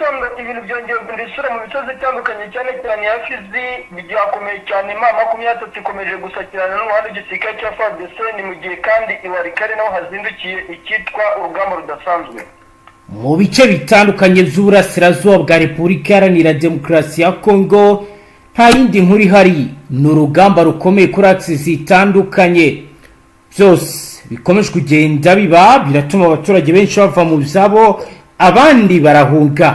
gitondo ibintu byongeye guhindura isura mu misozi itandukanye, cyane cyane ya Fizi. Byakomeye cyane. M23 ikomeje gusakirana n'uruhande rw'igisirikare cya FARDC. Ni mu gihe kandi i Walikale naho hazindukiye icyitwa urugamba rudasanzwe. Mu bice bitandukanye by'uburasirazuba bwa Repubulika Iharanira Demokarasi ya Kongo nta yindi nkuru ihari, ni urugamba rukomeye kuri axes zitandukanye. Byose bikomeje kugenda biba biratuma abaturage benshi bava mu byabo, abandi barahunga.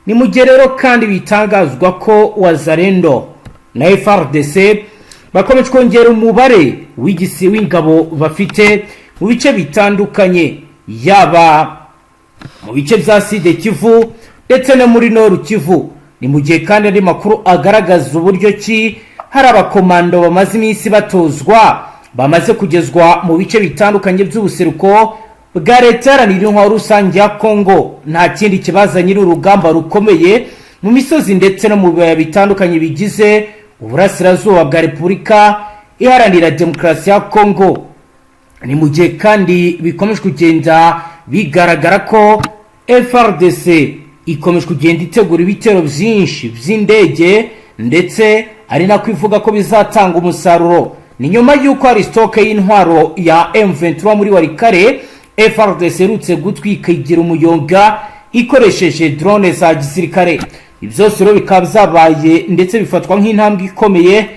Ni mu gihe rero kandi bitangazwa ko Wazalendo na FARDC bakomeje kongera umubare w'igisi w'ingabo bafite mu bice bitandukanye, yaba mu bice bya Sud Kivu ndetse no muri Nord Kivu. Ni mu gihe kandi andi makuru agaragaza uburyo ki hari abakomando bamaze iminsi batozwa, bamaze kugezwa mu bice bitandukanye by'ubuseruko bwa Leta Iharanira Intwaro Rusange ya Kongo. Nta kindi kibazanye, ni urugamba rukomeye mu misozi ndetse no mu bibaya bitandukanye bigize uburasirazuba bwa Repubulika Iharanira Demokarasi ya Kongo. Ni mu gihe kandi bikomeje kugenda bigaragara ko FARDC ikomeje kugenda itegura ibitero byinshi by'indege, ndetse ari nako ivuga ko bizatanga umusaruro. Ni nyuma y'uko hari stock y'intwaro ya M23 muri Walikale FARDC iherutse gutwika igira umuyonga ikoresheje drone za gisirikare. Ibyo byose rero bikaba byabaye, ndetse bifatwa nk'intambwe ikomeye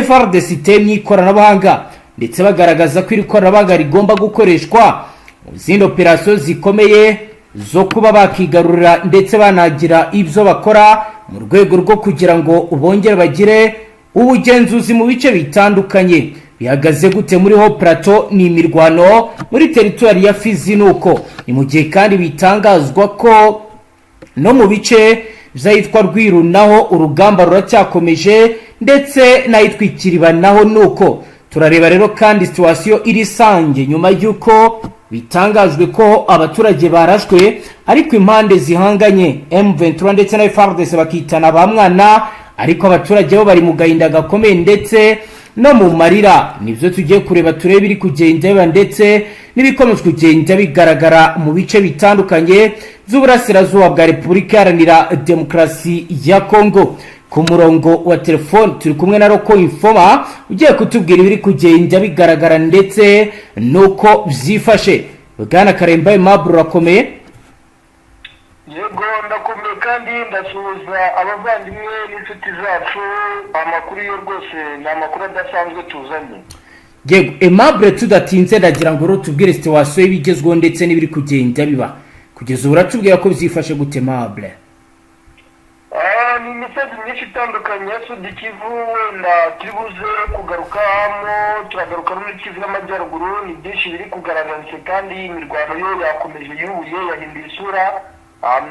FARDC iteye mu ikoranabuhanga, ndetse bagaragaza ko iri koranabuhanga rigomba gukoreshwa mu zindi operasiyo zikomeye zo kuba bakigarurira ndetse banagira ibyo bakora mu rwego rwo kugira ngo bongere bagire ubugenzuzi mu bice bitandukanye. Bihagaze gute muri Hauts Plateau? Ni imirwano muri teritwari ya Fizi. Nuko ni mu gihe kandi bitangazwa ko no mu bice by'ahitwa Rwiru naho urugamba ruracyakomeje, ndetse n'ahitwa Ikiriba naho nuko. Turareba rero kandi situation iri Sange, nyuma y'uko bitangajwe ko abaturage barashwe, ariko impande zihanganye M23 ndetse na FARDC bakitana ba mwana, ariko abaturage bo bari mu gahinda gakomeye ndetse no mu marira. Nibyo tugiye kureba, turebe iri kugenda biba ndetse n'ibikomeje kugenda bigaragara mu bice bitandukanye by'uburasirazuba bwa Repubulika Iharanira Demokarasi ya Kongo. Ku murongo wa telefone turi kumwe na Roko Infoma, ugiye kutubwira ibiri kugenda bigaragara ndetse n'uko byifashe. Bwana Karemba Aimable, urakomeye? Yego, ndakomeye, kandi ndasuhuza abavandimwe n'inshuti zacu. Amakuru yo rwose ni amakuru adasanzwe tuzanye. Yego Aimable, tudatinze ndagira ngo rero tubwire situation y'ibigezweho ndetse n'ibiri kugenda biba kugeza ubu. Uratubwira ko byifashe gute, Aimable? Ni imisozi myinshi itandukanye ya Sud Kivu wenda turi buze kugarukamo, turagaruka no muri Kivu y'Amajyaruguru. Ni byinshi biri kugaragara, ndetse kandi imirwano yo yakomeje, yubuye, yahinduye isura.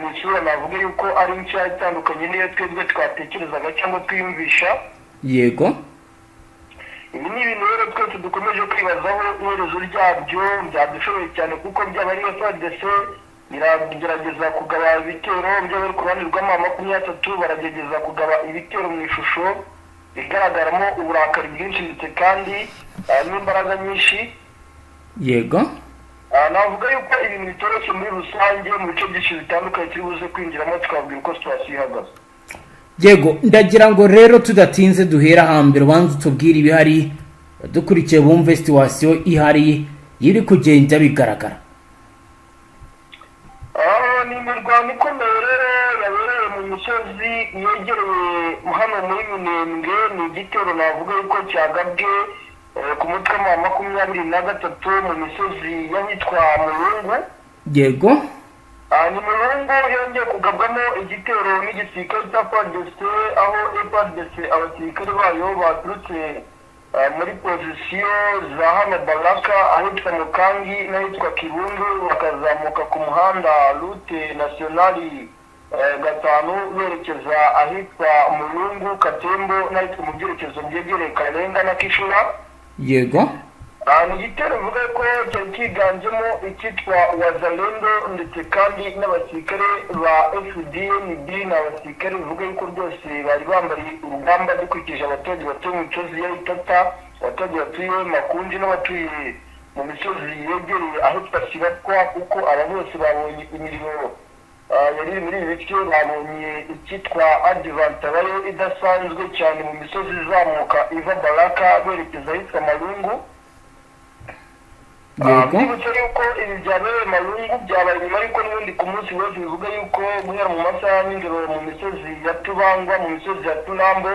Mu isura navuga yuko ari nshya, itandukanye n'iyo twebwe twatekerezaga cyangwa twiyumvisha. Ibi ni ibintu rero twese dukomeje kwibazaho iherezo ryabyo. Byadushoboye cyane, kuko byaba ari FARDC iragerageza kugaba ibitero, byaba ari ku ruhande rw'ama 23 baragerageza kugaba ibitero mu ishusho igaragaramo uburakari bwinshi, ndetse kandi n'imbaraga nyinshi. Navuga yuko ibintu bitoroshye muri rusange mu bice byinshi bitandukanye turi buze kwinjiramo, tukababwira uko situation ihagaze. Yego, ndagira ngo rero tudatinze duhera hambere, ubanza utubwire ibihari, dukurikiye bumve situation ihari iri kugenda bigaragara. Ni imirwano ikomeye rero yabereye mu misozi yegereye hano muri Minembwe. Ni igitero navuga yuko cyagabwe ku mutwe wa 23 mu misozi y'ahitwa Muyungu. Ni Muyungu yongeye kugabwamo igitero n'igisirikare cya FARDC, aho FARDC abasirikare bayo baturutse muri position za hano Baraka, ahitwa Mukangi n'ahitwa Kibundu, bakazamuka ku muhanda route nationale 5 berekeza ahitwa Muyungu, Katembo n'ahitwa mu byerekezo byegereye Karenga na Kishura. Ni igitero bivuga ko cyari cyiganjemo icyitwa Wazalendo, ndetse kandi n'abasirikare ba FDNB. Ni abasirikare bivuga yuko rwose bari bambariye urugamba, dukurikije abaturage batuye mu misozi ya Itata, abaturage batuye Makunji n'abatuye mu misozi yegereye ahitwa Sibatwa, kuko aba bose babonye imiriro. yari iri muri ibi bice, babonye icyitwa advance abayo idasanzwe cyane mu misozi izamuka iva Baraka berekeza ahitwa Malungu. Mbibutse yuko ibi byabereye Malungu byabaye nyuma y'uko n'ubundi ku munsi w'ejo, bivuga yuko guhera mu masaha ya nijoro mu misozi ya Tubangwa, mu misozi ya Tunambo,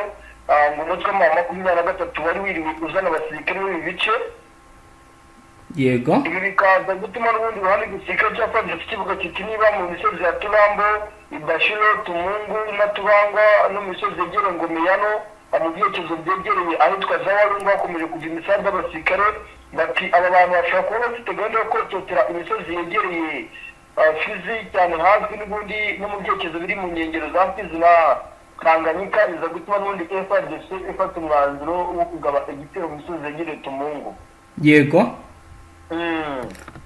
ngo umutwe wa 23 wari wiriwe uzana abasirikare muri ibi bice. Ibi bikaza gutuma n'ubundi ruhande igisirikare cya FARDC kivuga kiti niba mu misozi ya Turambo, Ibashiro, Tumungu na Tubangwa no mu misozi yegereye Ngomeyano, mu byerekezo byegereye ahitwa za Walungu hakomeje kuva imisambi y'abasirikare, bati aba bantu bashobora kuba bafite gahunda yo kototera imisozi yegereye Fizi cyane, hafi n'ubundi no mu byerekezo biri mu nkengero za Fizi na Tanganyika. Biza gutuma n'ubundi FARDC ifata umwanzuro wo kugaba igitero mu misozi yegereye Tumungu.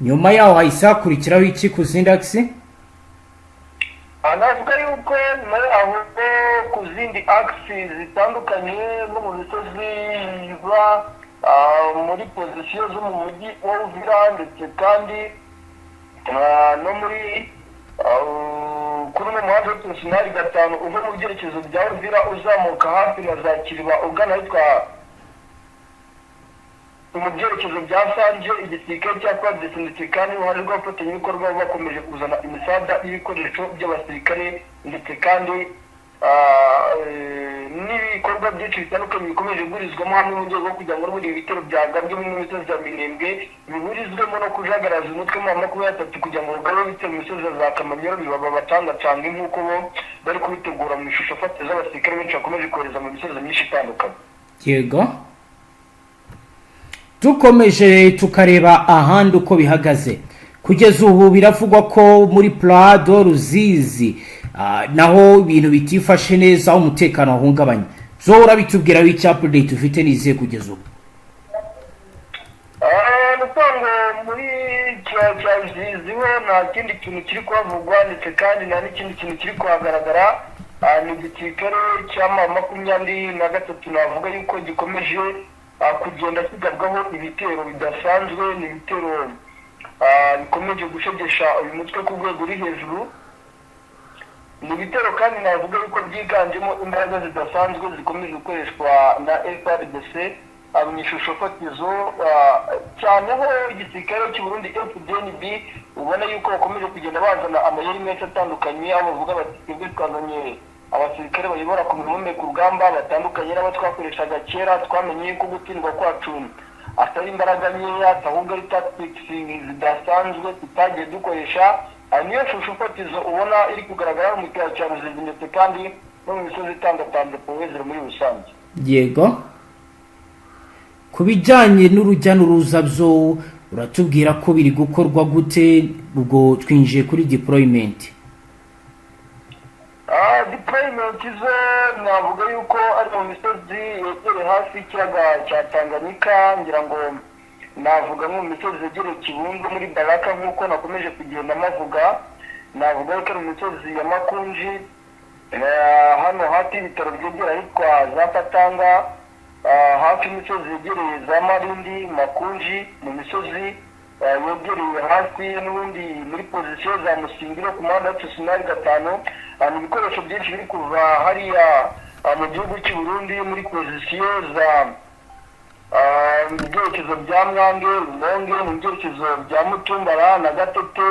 Nyuma yaho hahise hakurikiraho iki ku zindi axes? Navuga yuko nyuma yaho ku zindi axes zitandukanye no mu misozi iva muri position zo mu mujyi wa Uvira, ndetse kandi no muri kuri uno muhanda w'utusinari 5 uva mu byerekezo bya Uvira uzamuka hafi na za Kiriba ugana ahitwa mu byerekezo bya Sanje, igisirikare cya FARDC ndetse kandi uruhare rw'abafatanyabikorwa bakomeje kuzana imisada y'ibikoresho by'abasirikare, ndetse kandi n'ibikorwa byinshi bitandukanye bikomeje guhurizwamo hamwe mu rwego rwo kugira ngo n'ubundi ibitero byagabwe mu misozi ya Minembwe bihurizwemo no kujagaraza umutwe wa 23 kugira ngo ugabe ibitero mu misozi ya za Kamanyola bibaba batangacange nk'uko bo bari kubitegura mu ishusho fatizo z'abasirikare benshi bakomeje kohereza mu misozi myinshi itandukanye. Yego, dukomeje tukareba ahandi uko bihagaze kugeza ubu, biravugwa ko muri Prado Ruzizi naho ibintu bitifashe neza, aho umutekano wahungabanye. Zo urabitubwira w'icya update ufite nizihe kugeza ubu? Ni ukuvuga ngo muri kibaya cya Ruzizi ho nta kindi kintu kiri kuhavugwa, ndetse kandi nta n'ikindi kintu kiri kuhagaragara. Ni igisirikare cya 23 navuga yuko gikomeje kugenda kigabwaho ibitero bidasanzwe. Ni ibitero bikomeje gushegesha uyu mutwe ku rwego ruri hejuru. Ni ibitero kandi navuga yuko byiganjemo imbaraga zidasanzwe zikomeje gukoreshwa na FARDC mu ishusho fatizo, cyane ho igisirikare cy'u Burundi FDNB ubona yuko bakomeje kugenda bazana amayeri menshi atandukanye, aho bavuga bati twebwe twazanye abasirikare bayobora ku mihombe ku rugamba batandukanye n'abo twakoreshaga kera, twamenye yuko gutsindwa kwacu atari imbaraga nkeya, ahubwo ari tactics zidasanzwe tutagiye dukoresha. Niyo shusho fatizo ubona iri kugaragara mu kibaya cya Ruzizi, ndetse kandi no mu misozi itangatanze powezero muri rusange. Yego, ku bijyanye n'urujya n'uruza byo uratubwira ko biri gukorwa gute? Ubwo twinjiye kuri deployment. Deployment zo navuga yuko ari mu misozi yegereye hafi y'ikiyaga cya Tanganyika. Ngira ngo navuga nko mu misozi yegereye Kibungo muri Baraka, nk'uko nakomeje kugenda mavuga, navuga yuko ari mu misozi ya Makunji, hano hafi y'ibitaro byegera ahitwa za Katanga, hafi y'imisozi yegereye za Marindi, Makunji, mu misozi yegereye hafi n'ubundi muri position za Musingiro ku muhanda wa Tusinari 5. Ni ibikoresho byinshi biri kuva hariya mu gihugu cy'u Burundi muri position za mu byerekezo bya Mwange, Rumonge, mu byerekezo bya Mutumbara na Gatete,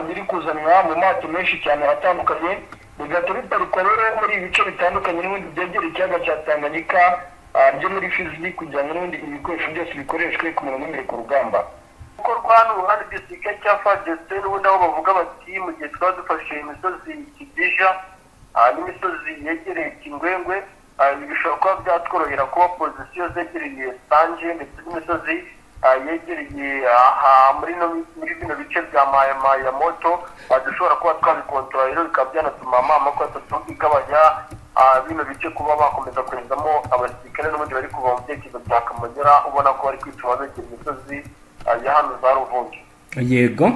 biri kuzanwa mu mato menshi cyane atandukanye, bigahita biparikwa rero muri ibi bice bitandukanye n'ubundi byegereye ikiyaga cya Tanganyika byo muri Fizi, kugira ngo n'ubundi ibikoresho byose bikoreshwe ku murongo w'imbere ku rugamba. Gukorwa n'uruhande rw'igisirikare cya FARDC n'ubundi, aho bavuga bati mu gihe twaba dufashe imisozi Kidija n'imisozi yegereye Kingwengwe, ibi bishobora kuba byatworohera kuba position zegereye Sanje ndetse n'imisozi yegereye aha muri bino bice bya Mayama ya Moto, dushobora kuba twabikontorora. Rero bikaba byanatuma M23 igabanya bino bice kuba bakomeza koherezamo abasirikare n'ubundi bari kuva mu byerekezo bya Kamanyola, ubona ko bari kwicuma begera imisozi ya hano za Ruvungi. Yego,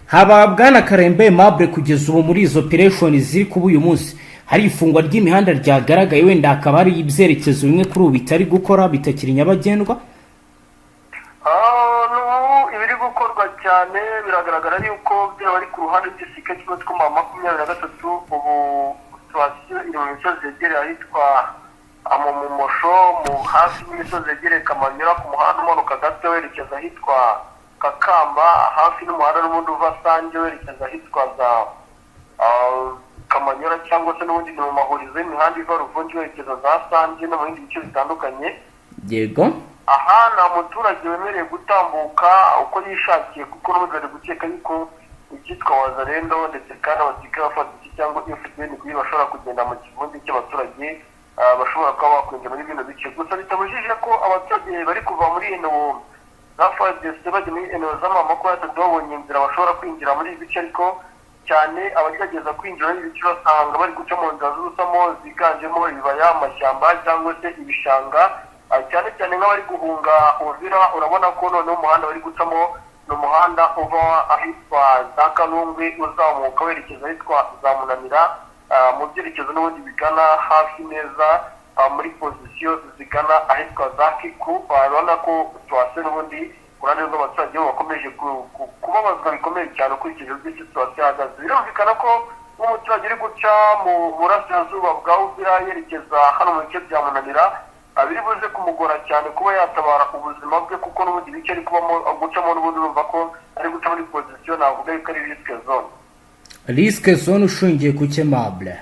haba bwana Karembe Aimable, kugeza ubu muri izo operation ziri kuba uyu munsi hari ifungwa ry'imihanda ryagaragaye, wenda hakaba hari ibyerekezo bimwe kuri ubu bitari gukora, bitakiri nyabagendwa? N'ubu ibiri gukorwa cyane. Cyane biragaragara yuko byaba ari ku ruhande rw'igisirikare cy'umutwe wa 23. Ubu situation iri mu misozi yegereye ahitwa Mumosho, mu hafi y'imisozi yegereye Kamanyura, ku muhanda umanuka gato werekeza ahitwa Kakamba, hafi n'umuhanda n'ubundi uva Sange werekeza ahitwa za Kamanyura, cyangwa se n'ubundi ni mu mahurizo y'imihanda iva Ruvungi werekeza za Sange no mu bindi bice bitandukanye. Aha nta muturage wemerewe gutambuka uko yishakiye, kuko n'ubundi bari gukeka yuko icyitwa Wazalendo ndetse kandi abasirikare ba FARDC cyangwa FDNB bashobora kugenda mu kivunge cy'abaturage, bashobora kuba bakwinjira muri bino bice. Gusa bitabujije ko abaturage bari kuva muri eno za FARDC bajya muri eno z'ama 23 babonye inzira bashobora kwinjira muri ibi bice, ariko cyane abagerageza kwinjira muri ibi bice basanga bari guca mu nzira z'ubusamo ziganjemo ibibaya, amashyamba cyangwa se ibishanga. Cyane cyane nk'abari guhunga Uvira, urabona ko noneho umuhanda bari gucamo ni umuhanda uva ahitwa za Kalungwe uzamuka werekeza ahitwa za Munanira, mu byerekezo n'ubundi bigana hafi neza muri position zigana ahitwa za Kiku. Urabona ko situation n'ubundi ku ruhande rw'abaturage bo bakomeje kubabazwa bikomeye cyane ukurikije uburyo situation ihagaze. Birumvikana ko nk'umuturage uri guca mu burasirazuba bwa Uvira yerekeza hano mu bice bya Munanira, biri buze kumugora cyane kuba yatabara ubuzima bwe, kuko n'ubundi bice ari kubamo gucamo n'ubundi urumva ko ari guca muri position navuga yuko ari risk zone. Risk zone ushingiye ku Aimable?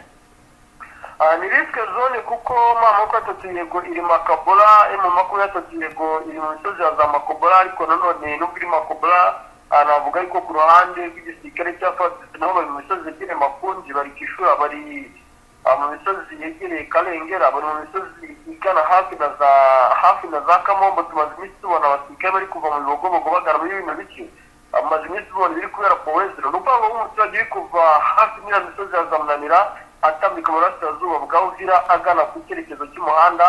Ni risk zone kuko M 23 yego iri Makobola, M 23 yego iri mu misozi ya za Makobola, ariko nanone nubwo iri Makobola, navuga ariko ku ruhande rw'igisirikare cya FARDC nabo bari mu misozi yegereye Makunji, bari Kishura, bari mu misozi yegereye Karengera, bari mu misozi igana hafi na za Kamombo. Tumaze iminsi tubona abasirikare bari kuva mu Bibogobogo bagana muri bino bice, amaze iminsi tubona ibiri kubera Powezero. Ni ukuvuga ngo nk'umuturage uri kuva hafi n'iriya misozi ya za Munanira atambika mu burasirazuba bwa Uvira agana ku cyerekezo cy'umuhanda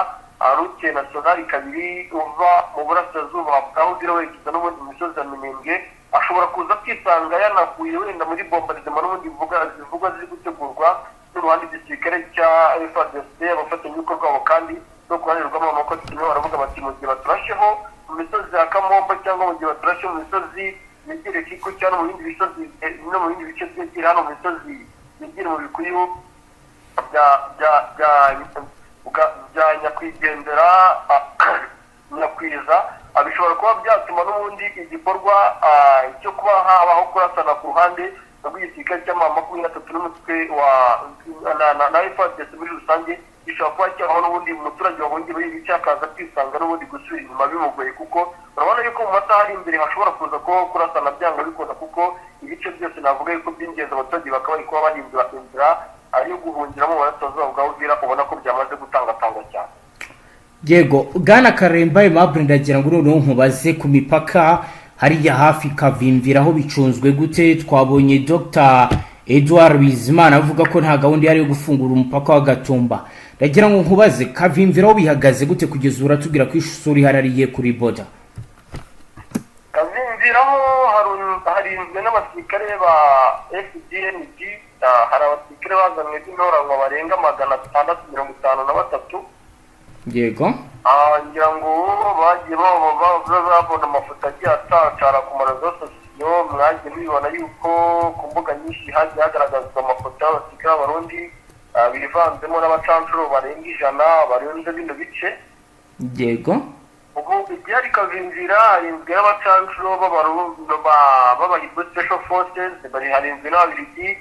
route nationale 2 uva mu burasirazuba bwa Uvira werekeza n'ubundi mu misozi ya Minembwe, ashobora kuza kwisanga yanaguye wenda muri bombardement n'ubundi zivugwa ziri gutegurwa n'uruhande igisirikare cya FARDC, abafatanyabikorwa babo. Kandi no ku ruhande rw'amaboko kimwe baravuga bati mu gihe baturasheho mu misozi ya Kamombo cyangwa mu gihe baturashe mu misozi yegereye Kiko cyangwa mu bindi bisozi no mu bindi bice byegereye hano mu misozi yegereye mu bikuyu bya nyakwigendera Nyakwiza, bishobora kuba byatuma n'ubundi igikorwa cyo kuba habaho kurasana ku ruhande rw'igisirikare cy'ama 23 n'umutwe wa na FARDC muri rusange gishobora kuba cyabaho, n'ubundi umuturage wahungiye muri ibi bice akaza kwisanga n'ubundi gusubira inyuma bimugoye, kuko urabona yuko mu masaha ari imbere hashobora kuza kubaho kurasana byanga bikunda, kuko ibice byose navuga yuko by'ingenzi abaturage bakaba bari kuba bahindura inzira ariyo guhungiramo mu burasirazuba bwa Uvira, ubona ko byamaze gutangatangwa cyane. Yego, bwana Karemba Aimable, ndagira ngo noneho nkubaze ku mipaka hariya hafi Kavimvira, aho bicunzwe gute? Twabonye Dr Edouard Bizimana avuga ko nta gahunda ihari yo gufungura umupaka wa Gatumba. Ndagira ngo nkubaze, Kavimvira aho bihagaze gute kugeza ubu? Uratubwira ko isura iharariye kuri border. Kavimviraho harinzwe n'abasirikare ba FDNB. Hari abasirikare bazanywe b'intoranwa barenga 653. Ngira ngo bagiye babona amafoto agiye atacara ku ma réseaux sociaux, mwagiye mubibona yuko ku mbuga nyinshi hagiye hagaragazwa amafoto y'abasirikare b'Abarundi bivanzemo n'abacancuro barenga 100 barenze bino bice. Ubu igihari, Kavimvira harinzwe n'abacancuro b'Abahibu Special Forces, bari harinzwe n'Ababiligi.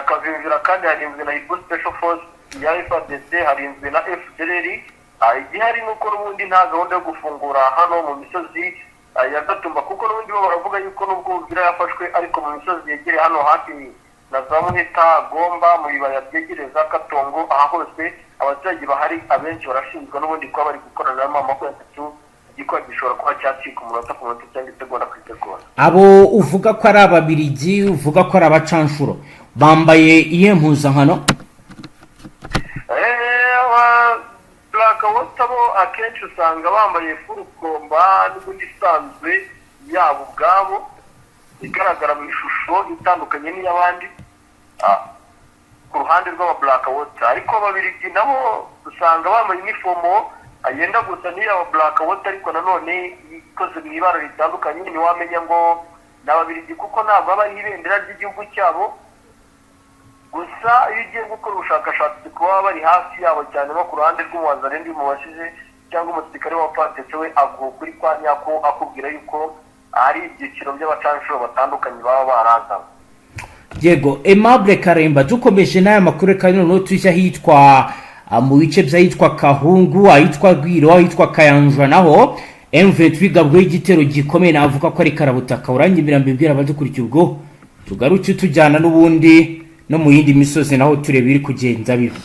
Kavimvira kandi harinzwe na Hibu Special Force ya FARDC, harinzwe na FDLR. Igihari ni uko n'ubundi nta gahunda yo gufungura hano mu misozi ya Gatumba, kuko n'ubundi bo baravuga yuko nubwo Uvira yafashwe, ariko mu misozi yegereye hano hafi na za Muheta, Gomba, mu bibaya byegereye za Katongo, aha hose abaturage bahari abenshi barashinjwa n'ubundi kuba bari gukorana na M 23. Igikuba gishobora kuba cyacika umunota ku munota cyangwa isegonda ku isegonda. Abo uvuga ko ari Ababirigi, uvuga ko ari abacanshuro, bambaye iyihe mpuzankano? Aba Black Water bo akenshi usanga bambaye full combat n'ubundi isanzwe yabo ubwabo igaragara mu ishusho itandukanye n'iy'abandi, ku ruhande rw'aba Black Water. Ariko Ababirigi nabo usanga bambaye inifomo yenda gusa n'iy'aba Black Water, ariko nanone ikoze mu ibara ritandukanye, ntiwamenya ngo Ni Ababiligi, kuko ntabwo haba hariho ibendera ry'igihugu cyabo. Gusa iyo ugiye gukora ubushakashatsi ku baba bari hafi yabo cyane, nko ku ruhande rw'umuwazalendo mubashije cyangwa umusirikare wa FARDC, we aguha ukuri kwa nyako, akubwira yuko ari ibyiciro by'abacanshuro batandukanye baba barazanywe. Yego, Aimable Karemba, dukomeje n'aya makuru, reka noneho tujya ahitwa mu bice by'ahitwa Kahungu, ahitwa Rwiro, ahitwa Kayanja. Naho M23 igabweho igitero gikomeye, navuga ko ari karabutaka. Uranyemera mbibwira abadukurikiye, ubwo tugaruke tujyana n'ubundi no mu yindi misozi, naho tureba ibiri kugenda biba.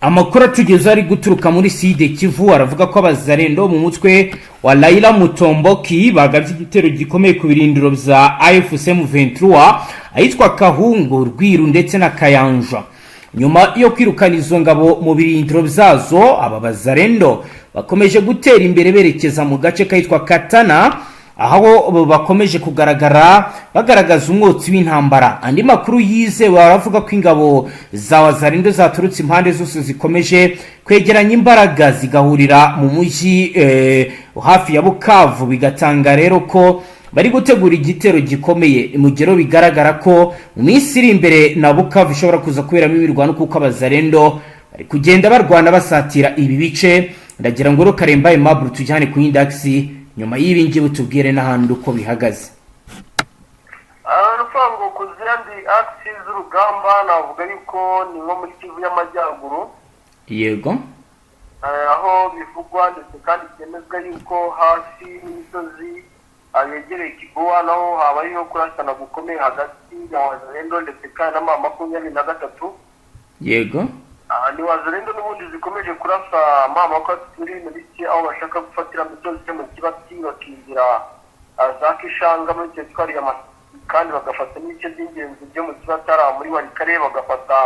Amakuru atugeze ari guturuka muri Sud Kivu aravuga ko abazarendo mu mutwe wa Raia Mutomboki bagabye igitero gikomeye ku birindiro bya AFC M23 ahitwa Kahungu, Rwiru ndetse na Kayanja. Nyuma yo kwirukana izo ngabo mu birindiro byazo, aba bazarendo bakomeje gutera imbere berekeza mu gace kahitwa Katana, aho bakomeje kugaragara bagaragaza umwotsi w'intambara. Andi makuru yizewe aravuga ko ingabo za Wazarendo zaturutse impande zose zikomeje kwegeranya imbaraga, zigahurira mu mujyi hafi ya Bukavu, bigatanga rero ko bari gutegura igitero gikomeye mu gero. Bigaragara ko mu minsi iri imbere na Bukavu ishobora kuza kuberamo imirwano, kuko abazarendo bari kugenda barwana basatira ibi bice. Ndagira ngo rero, Karemba Aimable, tujyane ku yindi axe nyuma y'ibi ngibi, tubwire n'ahandi uko bihagaze. Ni ngo ku zindi axe z'urugamba, navuga yuko ni nko muri Kivu y'Amajyaruguru, aho bivugwa ndetse kandi byemezwa yuko hafi n'imisozi yegereye Kiguwa naho habayeho kurasana gukomeye hagati ya Wazalendo ndetse kandi na M23. Ni Wazalendo n'ubundi zikomeje kurasa M23 mu bice aho bashaka gufatira misozi yo mu Kibati, bakinjira za Kishanga muri teritwari ya Masisi, kandi bagafata n'ibice by'ingenzi byo mu Kibatara muri Walikale, bagafata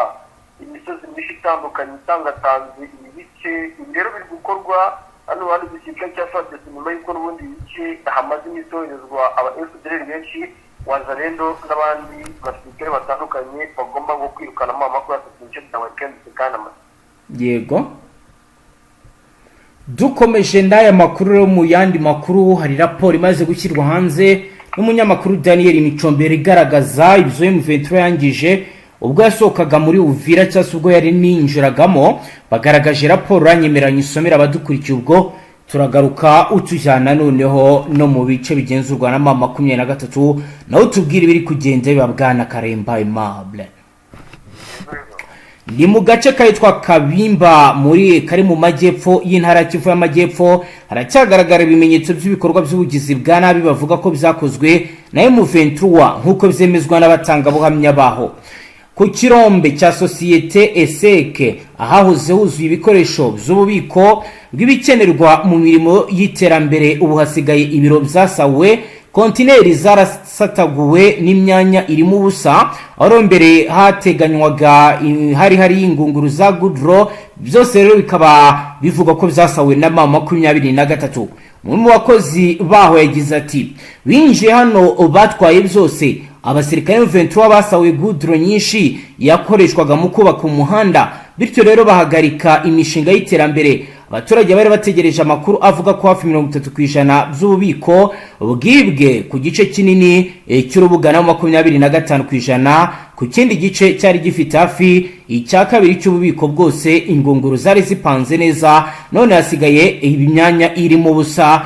imisozi myinshi itandukanye itangatanze ibi bice. Ibi rero biri gukorwa hano ruhande igisirikare cya FARDC, nyuma y'uko n'ubundi bice hamaze iminsi hoherezwa aba FDLR benshi, Wazalendo n'abandi basirikare batandukanye bagomba ngo kwirukana M23 mu bice bya Walikale ndetse kandi na Masisi. Yego, dukomeje n'aya makuru rero, mu yandi makuru hari raporo imaze gushyirwa hanze n'umunyamakuru Daniel Micombero, igaragaza ibyo M23 yangije ubwo yasohokaga muri Uvira cyangwa se ubwo yari ninjiragamo. Bagaragaje raporo, uranyemeranya isomera abadukurikiye, ubwo turagaruka utujyana noneho no mu bice bigenzurwa na M23, nawe utubwire ibiri kugenda biba. Bwana Karemba Aimable, ni mu gace kitwa Kabimba muri kari mu majyepfo y'intara ya Kivu y'Amajyepfo, haracyagaragara ibimenyetso by'ibikorwa by'ubugizi bwa nabi bavuga ko byakozwe na M23, nk'uko byemezwa n'abatangabuhamya baho. Ku kirombe cya sosiyete Eseke, ahahoze huzuye ibikoresho by'ububiko bw'ibikenerwa mu mirimo y'iterambere, ubu hasigaye ibiro byasawe, kontineri zarasataguwe n'imyanya irimo ubusa. Aho mbere hateganywaga hari ingunguru za goudron, byose rero bikaba bivugwa ko byasawe na M23. Umwe mu bakozi baho yagize ati: "Binjiye hano batwaye byose. Abasirikare M23 basahuye goudron nyinshi yakoreshwaga mu kubaka umuhanda, bityo rero bahagarika imishinga y'iterambere." Abaturage bari bategereje amakuru avuga ko hafi 30% by'ububiko bwibwe ku gice kinini cy'urubuga, na 25% ku kindi gice cyari gifite hafi icya kabiri cy'ububiko bwose. Ingunguru zari zipanze neza, none hasigaye imyanya irimo ubusa,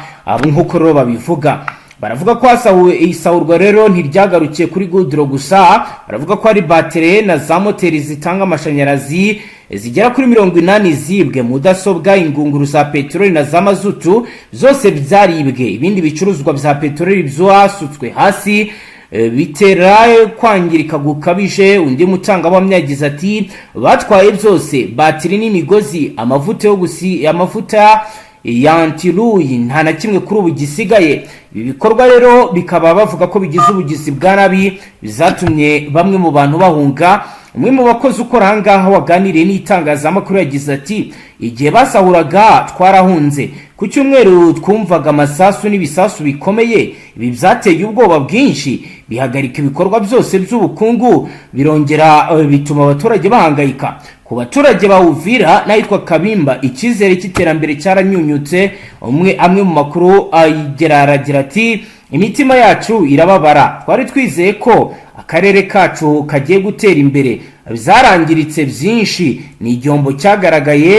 nk'uko rero babivuga. Baravuga ko hasahuwe, isahurwa rero ntiryagarukiye kuri goudron gusa. Baravuga ko hari batterie na za moteri zitanga amashanyarazi zigera kuri 80 zibwe, mudasobwa, ingunguru za peteroli na za mazutu zose byaribwe. Ibindi bicuruzwa bya peteroli byasutswe hasi, bitera kwangirika gukabije. Undi mutangabuhamya yagize ati: "Batwaye byose, batiri n'imigozi, amavuta yo gusi, amavuta ya antirouille, nta na kimwe kuri ubu gisigaye." Ibi bikorwa rero bikaba bavuga ko bigize ubugizi bwa nabi, bizatumye bamwe mu bantu bahunga. Umwe mu bakozi ukora ahangaha waganiriye n'itangazamakuru yagize ati: "Igihe basahuraga twarahunze. Ku cyumweru twumvaga amasasu n'ibisasu bikomeye. Ibi byateye ubwoba bwinshi, bihagarika ibikorwa byose by'ubukungu, birongera bituma abaturage bahangayika." Ku baturage ba Uvira n'ahitwa Kabimba, icyizere cy'iterambere cyaranyunyutse. Umwe amwe mu makuru agera aragira ati: "Imitima yacu irababara, twari twizeye ko akarere kacu kagiye gutera imbere, zarangiritse byinshi, ni igihombo cyagaragaye,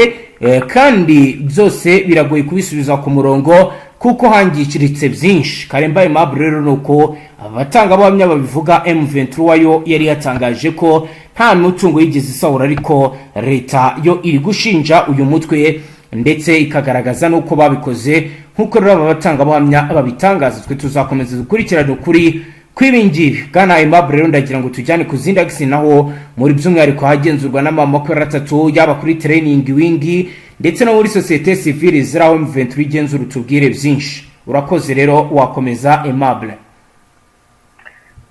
kandi byose biragoye kubisubiza ku murongo kuko hangiritse byinshi." Karemba Aimable, rero ni uko abatangabuhamya babivuga. M23 yo yari yatangaje ko nta mutungo yigeze isahura, ariko leta yo iri gushinja uyu mutwe, ndetse ikagaragaza n'uko babikoze, nk'uko rero aba batangabuhamya babitangaza. Twe tuzakomeza dukurikirane ukuri kw'ibingibi. Bwana Aimable, rero ndagira ngo tujyane ku zindi axes, naho muri by'umwihariko hagenzurwa n'ama 23, yaba kuri training wing ndetse no muri société civile ziri aho M23 igenzura, utubwire byinshi. Urakoze rero, wakomeza, Aimable.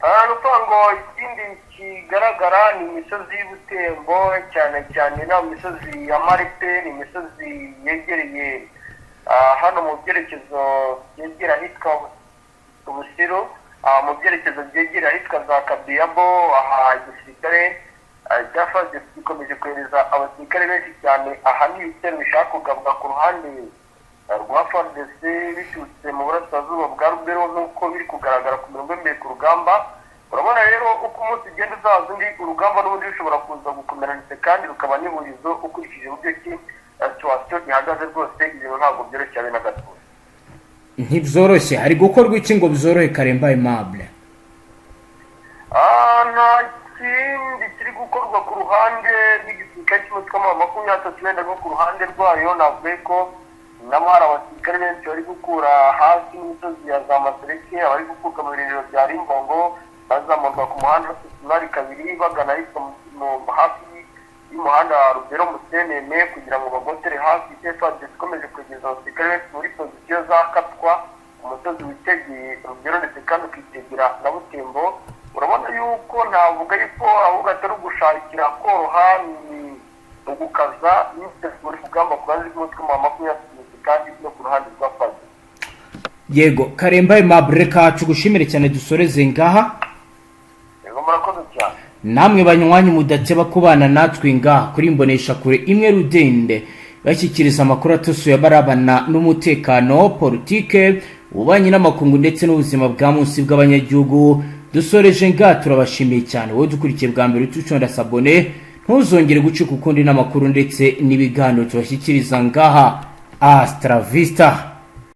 Ni ukuvuga ngo ikindi kigaragara ni imisozi y'Ubutembo, cyane cyane ino misozi ya Maripe, ni imisozi yegereye hano mu byerekezo byegera ahitwa Busiru, mu byerekezo byegereye ahitwa za Kabiyabo. Aha igisirikare cya FARDC gikomeje kohereza abasirikare benshi cyane. Aha ni ibitero bishaka kugabwa ku ruhande rwa FARDC biturutse mu burasirazuba bwa Rubero, nk'uko biri kugaragara ku mirongo y'imbere ku rugamba. Urabona rero uko umunsi ugenda uzaza undi, urugamba n'ubundi rushobora kuza gukomera, ndetse kandi rukaba n'ihurizo ukurikije uburyo ki situation ihagaze. Rwose ibintu ntabwo byoroshye habe na gato. Ntibyoroshye. Hari gukorwa iki ngo byorohe, Karemba Aimable? Nta kindi kiri gukorwa ku ruhande rw'igisirikare cy'umutwe wa 23. Wenda nko ku ruhande rwayo navuga ko nabo hari abasirikare benshi bari gukura hasi n'imisozi ya za Masereke, abari gukurwa mu birindiro bya Rimbongo, bazamurwa ku muhanda wa kabiri bagana ahitwa hafi y'umuhanda wa Rubero Musenene, kugira ngo bagotere hafi. FARDC ikomeje kwegereza abasirikare benshi muri position za Katwa, umusozi witegeye Rubero ndetse kandi ukitegera na Butembo. Urabona yuko ntavuga yuko ahubwo atari ugushakira koroha, ni ugukaza imyiteguro y'urugamba ku ruhande rw'umutwe wa 23 kandi no ku ruhande rwa FARDC. Yego, Karemba Aimable, reka tugushimire cyane, dusoreze ngaha. Yego, murakoze cyane. Namwe banywanyi mudateba kubana natwe ngaha kuri imbonesha kure imwe rudende, bashyikiriza amakuru atusuye abarabana n'umutekano, politike, ububanyi n'amakungu ndetse n'ubuzima bwa munsi bw'abanyagihugu, dusoreje ngaha. Turabashimiye cyane. Wowe dukurikiye bwa mbere, utuconda s'abonner, ntuzongere gucika ukundi n'amakuru ndetse n'ibiganiro tubashyikiriza ngaha. Hasta la vista.